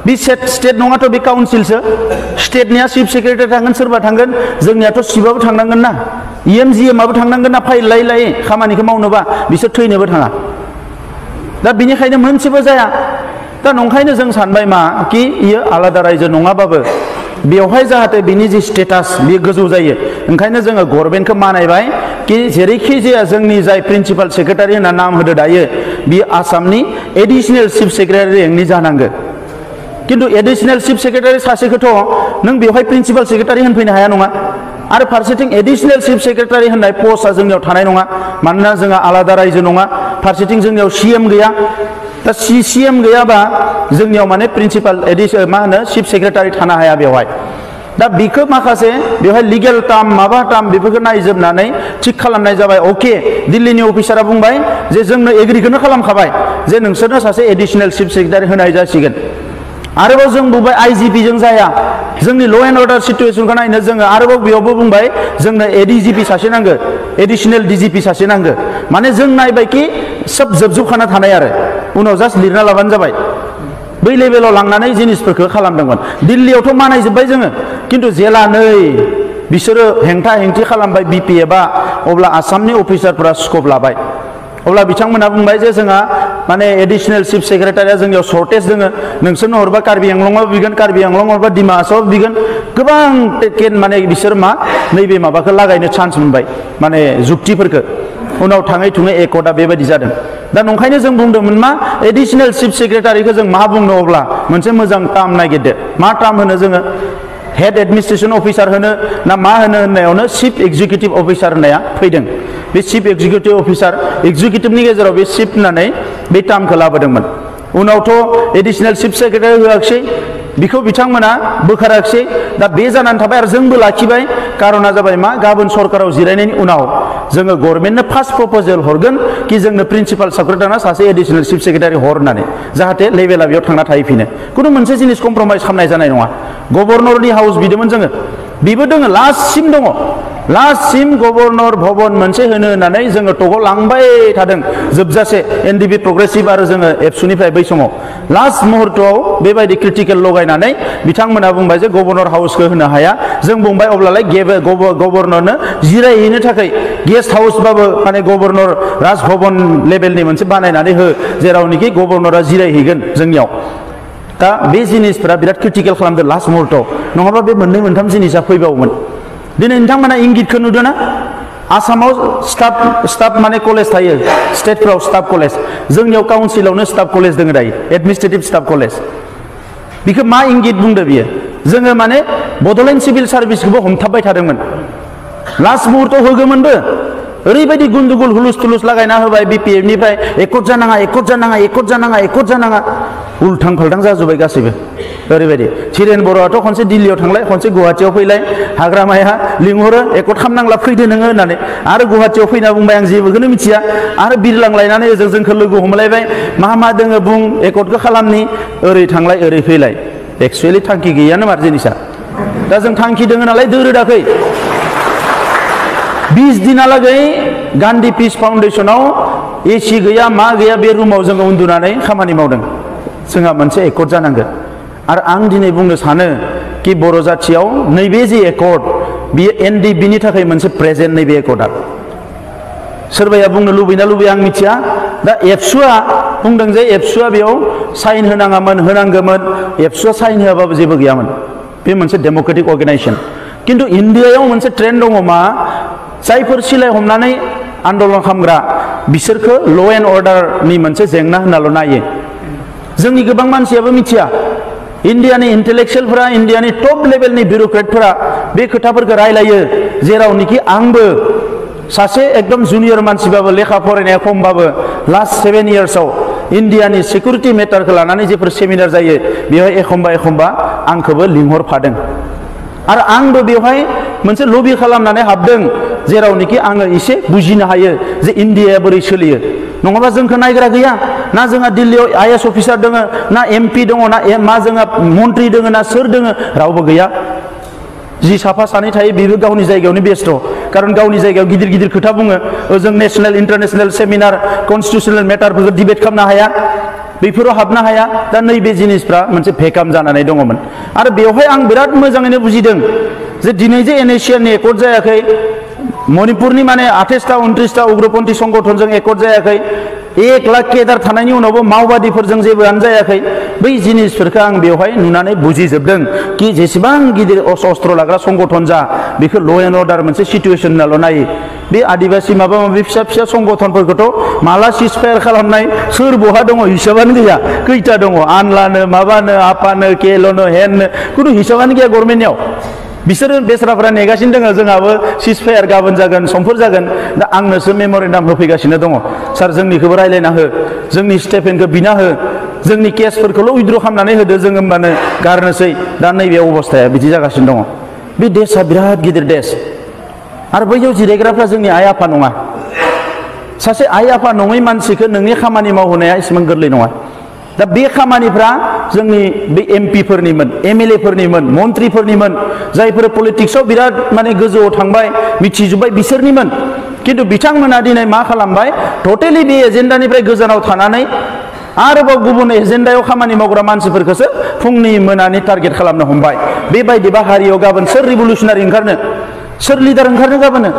Speaker 1: बे स्टेट नङाथ' बे काउन्सिलसो स्टेटनिया चिफ सेक्रेटारि थांगोन सोरबा थांगोन जोंनियाथ' सिबाबो थांनांगोन ना EMGMआबो थांनांगोन ना फाइल लायै लायै खामानिखौ मावनोबा बिसोर थैनोबो थाङा दा बिनिखायनो मोनसेबो जाया दा नंखायनो जों सानबाय मा कि इयो आलादा रायजो नङाबाबो बेवहाय जाहाथे बिनि जि स्टेटास बेयो गोजौ जायो ओंखायनो जोङो गभर्नमेन्टखौ मानायबाय कि जेरैखि जाया जोंनि जाय प्रिन्सिपाल सेक्रेटारि होनना नाम होदो दायो बियो आसामनि एडिशनेल चिफ सेक्रेटारि रेंकनि जानांगौ किन्तु एडिशनेल चिफ सेक्रेटारि सासेखौथ' नों बेवहाय प्रिन्सिपाल सेक्रेटारि होनफैनो हाया नङा आरो फारसेथिं एडिशनेल चिफ सेक्रेटारि होननाय पस्टआ जोंनियाव थानाय नङा मानोना जोंहा आलादा रायजो नङा फारसेथिं जोंनियाव CM गैया दा CM गैयाबा जोंनियाव माने प्रिन्सिपाल मा होनो चिफ सेक्रेटारि थानो हाया बेवहाय दा बिखौ माखासे बेवहाय लिगेल टार्म माबा टार्म बेफोरखौ नायजोबनानै थिग खालामनाय जाबाय अके दिल्लीनि अफिसारा बुंबाय जे जोंनो एग्रिखौनो खालामखाबाय जे नोंसोरनो सासे एडिशनेल चिफ सेक्रेटारि होनाय जासिगोन आरोबाव जों बुंबाय IGP जों जाया जोंनि ल' एन्ड अर्डार सिटुएसनखौ नायनो जोङो आरोबाव बेयावबो बुंबाय जोंनो ADGP सासे नांगौ एडिशनेल DGP सासे नांगौ माने जों नायबाय कि सब जोबजोबखाना थानाय आरो उनाव जास्ट लिरना लाबानो जाबाय बै लेभेलाव लांनानै जिनिसफोरखौ खालामदोंमोन दिल्लीयावथ' मानायजोब्बाय जोङो किन्तु जेला नै बिसोरो हेंथा हेंथि खालामबाय BPFआ अब्ला आसामनि अफिसारफोरा स्कप लाबाय अब्ला बिथांमोना बुंबाय जे जोंहा माने एडिशनेल चिफ सेक्रेटारिया जोंनियाव सर्टेज दोङो नोंसोरनो हरबा कार्बि आंलंआव बिगोन कार्बि आंलं हरबा डिमा हासाव बिगोन गोबां माने बिसोर मा नैबे माबाखौ लागायनो चान्स मोनबाय माने जुक्तिफोरखौ उनाव थाङै थुङै एकर्डआ बेबायदि जादों दा नंखायनो जों बुंदोंमोन मा एडिशनेल चिफ सेक्रेटारिखौ जों मा बुंनो अब्ला मोनसे मोजां टार्म नागिरदो मा टार्म होनो जोङो हेड एडमिनिस्ट्रेशन अफिसार होनो ना मा होनो होननायावनो चिफ एक्जिकिउटिभ अफिसार होननाया फैदों बे चिफ एक्जिकिउटिभ अफिसार एक्जिकिउटिभनि गेजेराव बे चिफ होननानै बे टार्मखौ लाबोदोंमोन उनावथ' एडिशनेल चिफ सेक्रेटारि होआखिसै बिखौ बिथांमोना बोखाराखिसै दा बे जानानै थाबाय आरो जोंबो लाखिबाय कारना जाबाय मा गाबोन सरकाराव जिरायनायनि उनाव जोङो गभर्नमेन्टनो फार्स्ट प्रप'जेल हरगोन कि जोंनो प्रिन्सिपाल सेक्रेटारिनो सासे एडिशनेल चिफ सेक्रेटारि हर होननानै जाहाथे लेभेला बेयाव थांना थाहैफिनो खुनु मोनसे जिनिस कमप्रमाइज खालामनाय जानाय नङा गभर्नरनि हाउस बिदोंमोन जोङो बेबो दङ लास्टसिम दङ लास्टसिम गभर्नर भवन मोनसे होनो होननानै जोङो टकआव लांबाय थादों जोबजासे NDP प्रग्रेसिभ आरो जोङो एबसुनिफ्राय बै समाव लास्ट मुहुर्तआव बेबायदि क्रिटिकेल लगायनानै बिथांमोना बुंबाय जे गभर्नर हाउसखौ होनो हाया जों बुंबाय अब्लालाय गभर्नरनो जिरायहैनो थाखाय गेस्ट हाउसबाबो माने गभर्नर राजभवन लेभेलनि मोनसे बानायनानै हो जेरावनोखि गभर्नरा जिरायहैगोन जोंनियाव दा बे जिनिसफोरा बिराद क्रिटिकेल खालामदों लास्ट मुहुर्तआव नङाबा बे मोननै मोनथाम जिनिसा फैबावोमोन दिनै नोंथांमोना इंगितखौ नुदों ना आसामाव स्टाफ माने कलेज थायो स्टेटफ्राव स्टाफ कलेज जोंनियाव काउन्सिलावनो स्टाफ कलेज दङ दायो एडमिनिस्ट्रेटिभ स्टाफ कलेज बेखौ मा इंगित बुंदो बियो जोङो माने बड'लेण्ड सिभिल सार्भिसखौबो हमथाबबाय थादोंमोन लास्ट मुहुर्तआव होगोमोनबो ओरैबायदि गुन्दुगुल हुलुस थुलुस लागायना होबाय BPFनिफ्राय एकर्ड जानाङा एकर्ड जानाङा एकर्ड जानाङा एकर्ड जानाङा उल्थां फाल्थां जाजोब्बाय गासैबो ओरैबायदि धीरेन बर'आथ' खनसे दिल्लीयाव थांलाय खनसे गुवाहाटीयाव फैलाय हाग्रामाया लिंहरो एकर्ड खालामनांला फैदो नोङो होननानै आरो गुवाहाटीयाव फैना बुंबाय आं जेबोखौनो मिथिया आरो बिरलांलायनानै ओजों जोंखौ लोगो हमलायबाय मा दोङो बुं एकर्डखौ खालामनि ओरै थांलाय ओरै फैलाय एक्सुवेलि थांखि गैयानो मार जिनिसा दा जों थांखि दोङो नालाय दोरोदाखै 20 दिनालागै गान्धी पिस फाउन्डेसनाव AC गैया मा गैया बे रुमाव जोङो उन्दुनानै खामानि मावदों जोंहा मोनसे एकर्ड जानांगोन आरो आं दिनै बुंनो सानो कि बर' जाथियाव नैबे जे एकर्ड बियो NDPनि थाखाय मोनसे प्रेजेन्ट नैबे एकर्डआ सोरबाया बुंनो लुबैना लुबैया आं मिथिया दा एबसुआ बुंदों जे एबसुआ बेयाव साइन होनाङामोन होनांगौमोन एबसुआ साइन होआबाबो जेबो गैयामोन बे मोनसे डेम'क्रेटिक अर्गेनाइजेसन किन्तु इण्डियायाव मोनसे ट्रेन्ड दङ मा जायफोर सिलाय हमनानै आन्दलन खालामग्रा बिसोरखौ ल' एन्ड अर्डारनि मोनसे जेंना होननाल' नायो जोंनि गोबां मानसियाबो मिथिया इण्डियानि इन्टेलेक्सुयेलफोरा इण्डियानि टप लेभेलनि बिउर'क्रेटफोरा बे खोथाफोरखौ रायलायो जेरावनोखि आंबो सासे एकदम जुनियर मानसिबाबो लेखा फरायनाया खमबाबो लास्ट 7 इयार्सआव इण्डियानि सिकिउरिटि मेटारखौ लानानै जेफोर सेमिनार जायो बेवहाय एखमबा आंखौबो लिंहरफादों आरो आंबो बेवहाय मोनसे लबि खालामनानै हाबदों जेरावनोखि आङो एसे बुजिनो हायो जे इण्डियाया बोरै सोलियो नङाबा जोंखौ नायग्रा गैया ना जोंहा दिल्लीयाव IAS अफिसार दङ ना MP दङ ना मा जोंहा मन्त्रि दङ ना सोर दङ रावबो गैया जि साफा सानै थायो बेबो गावनि जायगायावनो बेस्थ खारन गावनि जायगायाव गिदिर गिदिर खोथा बुङो ओजों नेशनेल इन्टारनेशनेल सेमिनार कन्स्टिटिउसनेल मेटारफोरखौ डिबेट खालामनो हाया बेफोराव हाबनो हाया दा नैबे जिनिसफ्रा मोनसे भेकाम जानानै दङमोन आरो बेवहाय आं बिराद मोजाङैनो बुजिदों जे दिनै जे NACN एकर्ड जायाखै मणिपुरनि माने 28टा 29टा उग्रपन्थी संगठनजों एकर्ड जायाखै 1 लाख केदार थानायनि उनावबो मावबादिफोरजों जेबोआनो जायाखै बै जिनिसफोरखौ आं बेवहाय नुनानै बुजिजोबदों कि जेसेबां गिदिर अस्त्र लाग्रा संगठन जा बेखौ ल' एन्ड अर्डार मोनसे सिचुएसन होननाल' नायो बे आदिबासि माबा माबि फिसा फिसा संगठनफोरखौथ' माला सिजफायार खालामनाय सोर बहा दङ हिसाबानो गैया खैथा दङ आनलानो माबानो आपानो केल'नो हेननो खुनु हिसाबानो गैया गभर्नमेन्टनियाव बिसोरो बेसराफोरा नेगासिनो दङ जोंहाबो सिजफायार गाबोन जागोन समफोर जागोन दा आंनोसो मेम'रेन्डाम होफैगासिनो दङ सार जोंनिखौबो रायज्लायना हो जोंनि स्टेफेनखौ बिना हो जोंनि केसफोरखौल' उइद्र' खालामनानै होदो जों होमबानो गारनोसै दा नैबे अबस्थाया बिदि जागासिनो दङ बे देशआ बिराद गिदिर देश आरो बैयाव जिरायग्राफ्रा जोंनि आइ आफा नङा सासे आइ आफा नङै मानसिखौ नोंनि खामानि मावहोनाया एसेबां गोरलै नङा दा बे खामानिफ्रा जोंनि बे एमपिफोरनिमोन एमएलएफोरनिमोन मन्त्रिफोरनिमोन जायफोर पलिटिक्सआव बिराद माने गोजौआव थांबाय मिथिजोब्बाय बिसोरनिमोन खिन्थु बिथांमोना दिनै मा खालामबाय टटेलि बे एजेन्डानिफ्राय गोजानाव थानानै आरोबाव गुबुन एजेन्डायाव खामानि मावग्रा मानसिफोरखौसो फुंनि मोनानि टारगेट खालामनो हमबाय बेबायदिबा हारियाव गाबोन सोर रिभलुसनारि ओंखारनो सोर लिडार ओंखारनो गाबोनो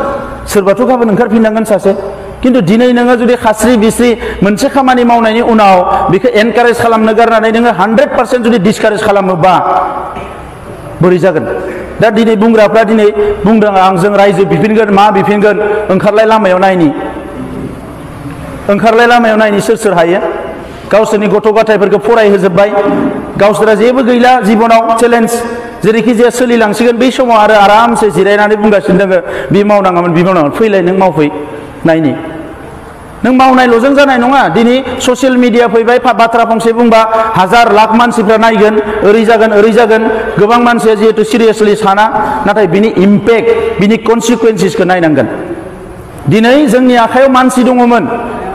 Speaker 1: सोरबाथ' गाबोन ओंखारफिननांगोन सासे खिन्थु दिनै नोङो जुदि खास्रि बिस्रि मोनसे खामानि मावनायनि उनाव बेखौ एनकारेज खालामनो गारनानै नोङो 100% जुदि डिसकारेज खालामोबा बोरै जागोन दा दिनै बुंग्राफ्रा दिनै बुंदों आं जों रायजो बिफिनगोन मा बिफिनगोन ओंखारलाय लामायाव नायनि सोर सोर हायो गावसोरनि गथ' गथायफोरखौ फरायहोजोब्बाय गावसोरा जेबो गैला जिबनाव चेलेन्ज जेरैखि जाया सोलिलांसिगोन बै समाव आरो आरामसे जिरायनानै बुंगासिनो दङ बे मावनाङामोन बे मावनाङामोन फैलाय नों मावफै नायनि नों मावनायल'जों जानाय नङा दिनै ससियेल मिडिया फैबाय बाथ्रा फंसे बुंबा हाजार लाख मानसिफ्रा नायगोन ओरै जागोन गोबां मानसिया जिहेतु सिरियासलि साना नाथाय बिनि इम्पेक्ट बिनि कनसिकुवेन्सेसखौ नायनांगोन दिनै जोंनि आखायाव मानसि दङमोन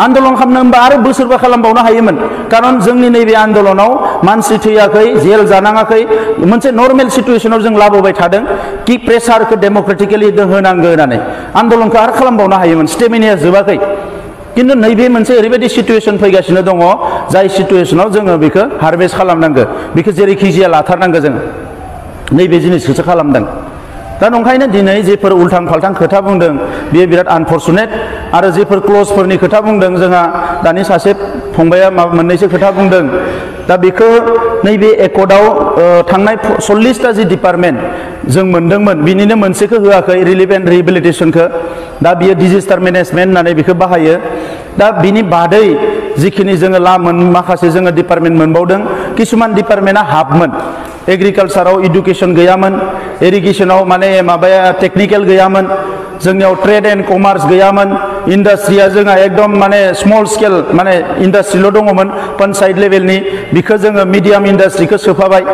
Speaker 1: आन्दलन खालामनो होनबा आरो बोसोरबा खालामबावनो हायोमोन खारन जोंनि नैबे आन्दलनाव मानसि थैयाखै जेल जानाङाखै मोनसे नर्मेल सिचुएसनाव जों लाबोबाय थादों कि प्रेसारखौ डेम'क्रेटिकेलि होनांगौ होननानै आन्दलनखौ आरो खालामबावनो हायोमोन स्टेमिनाया जोबाखै खिन्थु नैबे मोनसे ओरैबायदि सिचुएसन फैगासिनो दङ जाय सिचुएसनाव जोङो बेखौ हारभेस्ट खालामनांगौ बेखौ जेरैखि जाया लाथारनांगौ जोङो नैबे जिनिसखौसो खालामदों दा नंखायनो दिनै जेफोर उल्थां फाल्थां खोथा बुंदों बेयो बिराद आनफर्चुनेट आरो जेफोर क्लजफोरनि खोथा बुंदों जोंहा दानि सासे फंबाया मोननैसो खोथा बुंदों दा बेखौ नैबे एकर्डआव थांनाय 40टा जि डिपार्टमेन्ट जों मोनदोंमोन बिनिनो मोनसेखौ होआखै रिलिफ एन्ड रिहेबिलिटेसनखौ दा बियो डिजास्टार मेनेजमेन्ट होननानै बेखौ बाहायो दा बिनि बादै जिखिनि जोङो माखासे जोङो डिपार्टमेन्ट मोनबावदों किसुमान डिपार्टमेन्टआ हाबमोन एग्रिकालसाराव इडुकेसन गैयामोन इरिगेसनाव माने माबाया टेक्निकेल गैयामोन जोंनियाव ट्रेड एन्ड कमार्स गैयामोन इन्डास्ट्रिया जोंहा एकदम माने स्मल स्केल माने इन्डास्ट्रिल' दङमोन पन्चायत लेभेलनि बेखौ जोङो मिडियाम इन्डास्ट्रिखौ सोफाबाय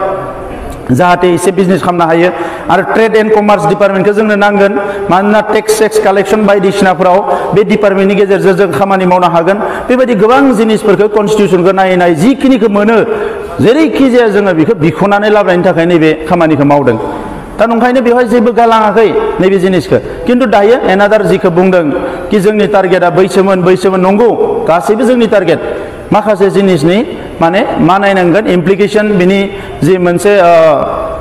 Speaker 1: जाहाथे एसे बिजनेस खालामनो हायो आरो ट्रेड एन्ड कमार्स डिपार्टमेन्टखौ जोंनो नांगोन मानोना टेक्स कालेक्सन बायदिसिनाफोराव बे डिपार्टमेन्टनि गेजेरजों जों खामानि मावनो हागोन बेबायदि गोबां जिनिसफोरखौ कनस्टिटिउसनखौ नायै जिखिनिखौ मोनो जेरैखि जाया जोङो बेखौ बिख'नानै लाबोनायनि थाखाय नैबे खामानिखौ मावदों दा नंखायनो बेवहाय जेबो गालाङाखै नैबे जिनिसखौ खिन्थु दायो एनादार जिखौ बुंदों कि जोंनि टारगेटआ बैसोमोन नंगौ गासैबो जोंनि टारगेट माखासे जिनिसनि माने मा नायनांगोन इमप्लिकेशन बिनि जि मोनसे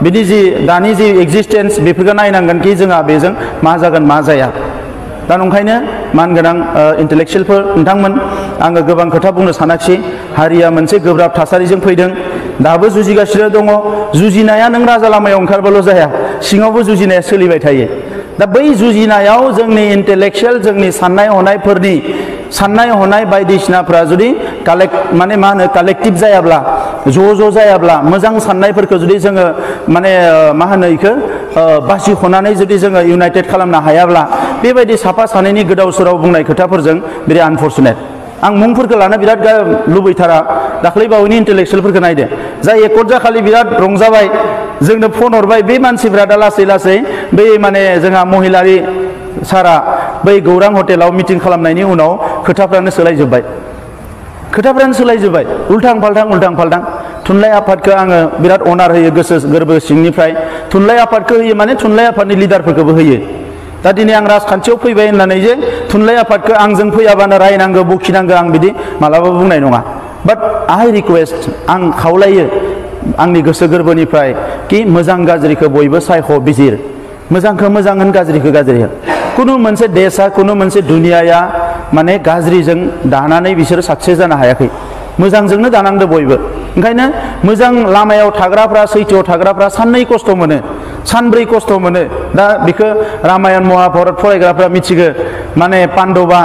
Speaker 1: बिनि जि दानि जि एक्जिस्टेन्स बेफोरखौ नायनांगोन कि जोंहा बेजों मा जागोन मा जाया दा नंखायनो मानगोनां इन्टेलेक्सुयेलफोर नोंथांमोन आङो गोबां खोथा बुंनो सानाखिसै हारिया मोनसे गोब्राब थासारिजों फैदों दाबो जुजिगासिनो दङ जुजिनाया नों राजा लामायाव ओंखारबाल' जाया सिङावबो जुजिनाया सोलिबाय थायो दा बै जुजिनायाव जोंनि इन्टेलेक्सुयेल जोंनि साननाय हनाय बायदिसिनाफ्रा जुदि माने मा होनो कालेक्टिभ जायाब्ला ज' जायाब्ला मोजां साननायफोरखौ जुदि जोङो माने मा होनो इखौ बासिख'नानै जुदि जोङो इउनाइटेड खालामनो हायाब्ला बेबायदि साफा सानैनि गोदाव सोराव बुंनाय खोथाफोरजों बिराद आनफर्चुनेट आं मुंफोरखौ लानो बिराद लुबैथारा दाख्लै बावैनि इन्टेलेक्सुयेलफोरखौ नायदो जाय एकर्ड जाखालि बिराद रंजाबाय जोंनो फन हरबाय बे मानसिफ्रा दा लासै बै माने जोंहा महिलारि सारा बै गौरां हटेलाव मिटिं खालामनायनि उनाव खोथाफ्रानो सोलायजोब्बाय खोथाफ्रानो सोलायजोब्बाय उल्थां फाल्थां थुनलाइ आफादखौ आङो बिराद अनार होयो गोसो गोरबो सिंनिफ्राय थुनलाइ आफादखौ होयो माने थुनलाइ आफादनि लिडारफोरखौबो होयो दा दिनै आं राजखान्थियाव फैबाय होननानै जे थुनलाइ आफादखौ आंजों फैयाबानो रायनांगौ बखिनांगौ आं बिदि मालाबाबो बुंनाय नङा बाट आइ रिकुवेस्ट आं खावलायो आंनि गोसो गोरबोनिफ्राय कि मोजां गाज्रिखौ बयबो सायख' बिजिर मोजांखौ मोजां होन गाज्रिखौ गाज्रि होन कुनु मोनसे देशा कुनु मोनसे दुनियाया माने गाज्रिजों दानानै बिसोर साक्सेस जानो हायाखै मोजांजोंनो दानांदो बयबो ओंखायनो मोजां लामायाव थाग्राफ्रा सैथोआव थाग्राफ्रा साननै खस्थ' मोनो सानब्रै खस्थ' मोनो दा बेखौ रामायण महाभारत फरायग्राफ्रा मिथिगो माने पान्डबा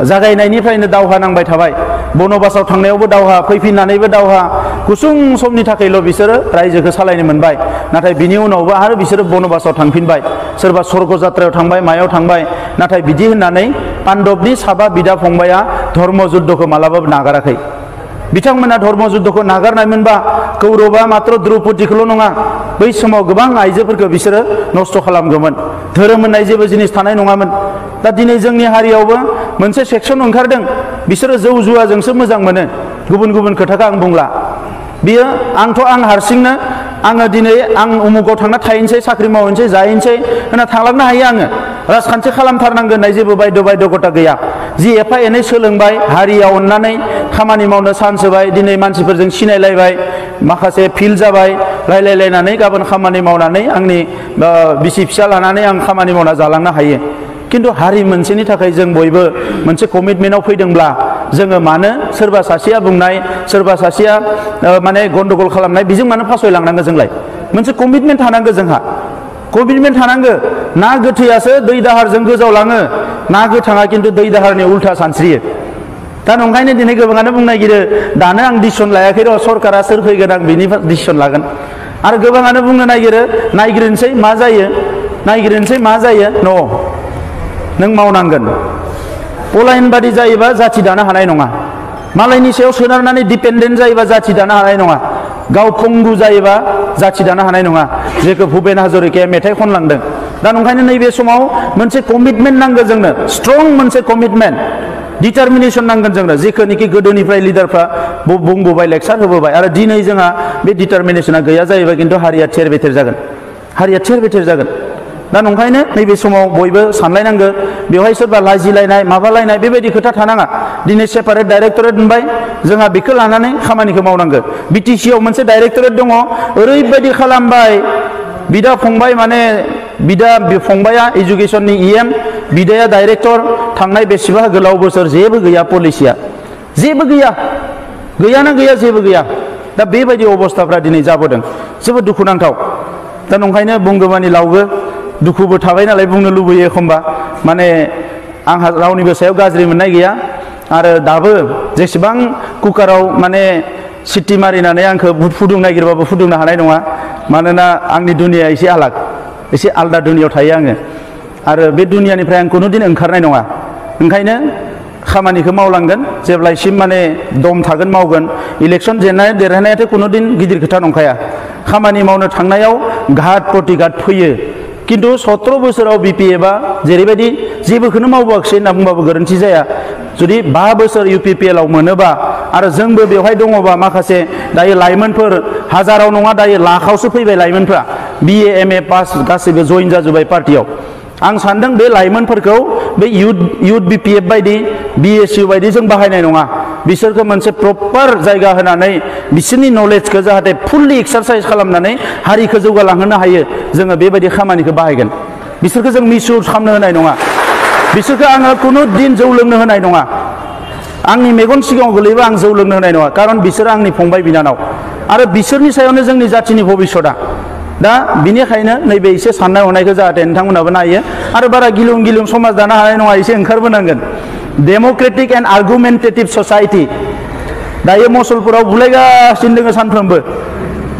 Speaker 1: जागायनायनिफ्रायनो दावहा नांबाय थाबाय बनबासाव थांनायावबो दावहा फैफिननानैबो दावहा गुसुं समनि थाखायल' बिसोरो रायजोखौ सालायनो मोनबाय नाथाय बिनि उनावबो आरो बिसोरो बनबासाव थांफिनबाय सोरबा स्वर्ग जात्रायाव थांबाय मायाव थांबाय नाथाय बिदि होननानै पान्डबनि साबा बिदा फंबाया धर्म जुद्धखौ मालाबाबो नागाराखै बिथांमोना धर्म जुद्धखौ नागारनायमोनबा कौरबा मात्र द्रौपदीखौल' नङा बै समाव गोबां आइजोफोरखौ बिसोरो नस्थ' खालामगौमोन धोरोम होननाय जेबो जिनिस थानाय नङामोन दा दिनै जोंनि हारियावबो मोनसे सेक्सन ओंखारदों बिसोरो जौ जुवाजोंसो मोजां मोनो गुबुन गुबुन खोथाखौ आं बुंला बियो आं हारसिंनो आङो दिनै आं उमुगाव थांना थाहैनोसै साख्रि मावहैनोसै जाहैनोसै होनना थांलांनो हायो आङो राजखान्थि खालामथारनांगोन होननाय जेबो बायध'गता गैया जि एफा एनै सोलोंबाय हारिया अननानै खामानि मावनो चान्स होबाय दिनै मानसिफोरजों सिनायलायबाय माखासे फिल्ड जाबाय रायलायलायनानै गाबोन खामानि मावनानै आंनि बिसि फिसा लानानै आं खामानि मावना जालांनो हायो किन्तु हारि मोनसेनि थाखाय जों बयबो मोनसे कमिटमेन्टआव फैदोंब्ला जोङो मानो सोरबा सासेया बुंनाय सोरबा सासेया माने गन्डगल खालामनाय बेजों मानो फासयलांनांगौ जोंलाय मोनसे कमिटमेन्ट थानांगौ जोंहा कमिटमेन्ट थानांगौ ना गोथैयासो दै दाहारजों गोजावलाङो ना गोथाङा किन्तु दै दाहारनि उल्था सानस्रियो दा नंखायनो दिनै गोबाङानो बुंनो नागिरो दानो आं डिसिसन लायाखै र' सरकारा सोर फैगोन आं बिनि डिसिसन लागोन आरो गोबाङानो बुंनो नागिरो नायग्रोनोसै मा जायो न' नों मावनांगोन पलायन बादि जायोबा जाथि दानो हानाय नङा मालायनि सायाव सोनारनानै डिपेन्डेन्ट जायोबा जाथि दानो हानाय नङा गाव पंगु जायोबा जाथि दानो हानाय नङा जेखौ भुपेन हाजरिकाया मेथाइ खनलांदों दा नंखायनो नैबे समाव मोनसे कमिटमेन्ट नांगौ जोंनो स्ट्रं मोनसे कमिटमेन्ट डिटारमिनेसन नांगोन जोंनो जेखौनोखि गोदोनिफ्राय लिडारफ्रा बुंबोबाय लेक्सार होबोबाय आरो दिनै जोंहा बे डिटारमिनेसना गैया जायोबा किन्तु हारिया थेर बेथेर जागोन दा नंखायनो नैबे समाव बयबो सानलायनांगौ बेवहाय सोरबा लाजिलायनाय माबालायनाय बेबायदि खोथा थानाङा दिनै सेपारेट डाइरेक्टरेट मोनबाय जोंहा बेखौ लानानै खामानिखौ मावनांगौ बिटिसिआव मोनसे डाइरेक्टरेट दङ ओरैबायदि खालामबाय बिदा फंबाय माने बिदा फंबाया एजुकेसननि इएम बिदाया डाइरेक्टर थांनाय बेसेबा गोलाव बोसोर जेबो गैया पलिसिया जेबो गैया दा बेबायदि अबस्थाफ्रा दिनै जाबोदों जोबोद दुखुनांथाव दा नंखायनो बुंगौमानि लावगो दुखुबो थाबाय नालाय बुंनो लुबैयो एखमबा माने आंहा रावनिबो सायाव गाज्रि मोननाय गैया आरो दाबो जेसेबां कुकाराव माने सिटी मारिनानै आंखौ फुदुंनो नागिरबाबो फुदुंनो हानाय नङा मानोना आंनि दुनिया एसे आलदा दुनियाव थायो आङो आरो बे दुनियानिफ्राय आं कुनु दिन ओंखारनाय नङा ओंखायनो खामानिखौ मावलांगोन जेब्लासिम माने दम थागोन मावगोन इलेक्सन जेननाय देरहानायाथ' कुनु दिन गिदिर खोथा नंखाया खामानि मावनो थांनायाव घात प्रतिघात फैयो किन्तु 17 बोसोराव बिपिएफआ जेरैबायदि जेबोखौनो मावबोआखिसै होनना बुंबाबो गोरोन्थि जाया जुदि 5 बोसोर इउपिपिएलआव मोनोबा आरो जोंबो बेवहाय दङबा माखासे दायो लाइमोनफोर हाजाराव नङा दायो लाखावसो फैबाय लाइमोनफ्रा बिए एमए पास गासैबो जइन जाजोब्बाय पार्टियाव आं सानदों बे लाइमोनफोरखौ बे युथ बिपिएफ बायदि बिएसइउ बायदि जों बाहायनाय नङा बिसोरखौ मोनसे प्रपार जायगा होनानै बिसोरनि नलेजखौ जाहाथे फुल्लि एक्सारसाइज खालामनानै हारिखौ जौगालांहोनो हायो जोङो बेबायदि खामानिखौ बाहायगोन बिसोरखौ जों मिसइउज खालामनो होनाय नङा बिसोरखौ आङो कुनु दिन जौ लोंनो होनाय नङा आंनि मेगन सिगाङाव गोलैबा आं जौ लोंनो होनाय नङा खारन बिसोरो आंनि फंबाय बिनानाव आरो बिसोरनि सायावनो जोंनि जाथिनि भबिष्यतआ दा बिनिखायनो नैबे एसे साननाय हनायखौ जाहाथे नोंथांमोनाबो नायो आरो बारा गिलुं समाज दानो हानाय नङा एसे ओंखारबोनांगोन डेम'क्रेटिक एन्ड आर्गुमेन्टेटिभ ससाइटि दायो मसलपुराव बुलायगासिनो दङ सानफ्रोमबो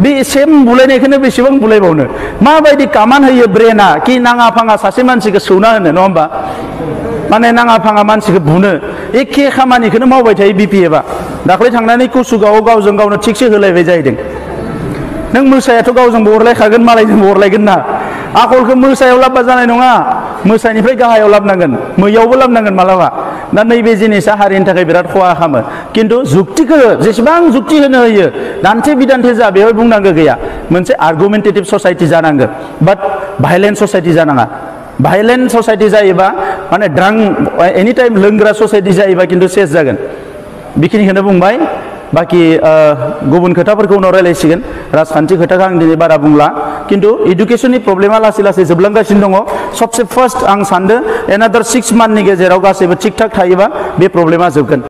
Speaker 1: बे सेम बुलायनायखौनो बेसेबां बुलायबावनो माबायदि कामान होयो ब्रेना कि नाङा फाङा सासे मानसिखौ सौना होनो नङा होमबा माने नाङा फाङा मानसिखौ बुनो एखे खामानिखौनो मावबाय थायो बिपिएफआ दाख्लै थांनानै कुसुगावआव गावजों गावनो थिगसे होलायबाय जाहैदों नों मोसायाथ' गावजोंबो अरलायखागोन मालायजोंबो अरलायगोन ना आखलखौ मोसायाव लाबबा जानाय नङा मोसानिफ्राय गाहायाव लाबनांगोन मैयावबो लाबनांगोन मालाबा दा नैबे जिनिसा हारिनि थाखाय बिराद खहा खालामो खिन्थु जुक्तिखौ जेसेबां जुक्ति होनो होयो दान्थे बिदान्थे जा बेवहाय बुंनांगौ गैया मोनसे आर्गुमेन्टेटिभ ससाइटि जानांगौ बाट भाइलेन्ट ससाइटि जानाङा भाइलेन्ट ससाइटि जायोबा माने ड्रां एनि टाइम लोंग्रा ससाइटि जायोबा खिन्थु सेस जागोन बेखिनिखौनो बुंबाय बाखि गुबुन खोथाफोरखौ उनाव रायलायसिगोन राजखान्थि खोथाखौ आं दिनै बारा बुंला खिन्थु इडुकेसननि प्रब्लेमा लासै लासै जोबलांगासिनो दङ सबसे फार्स्ट आं सानदों एनादार 6 मान्थनि गेजेराव गासैबो थिग थाक थायोबा बे प्रब्लेमा जोबगोन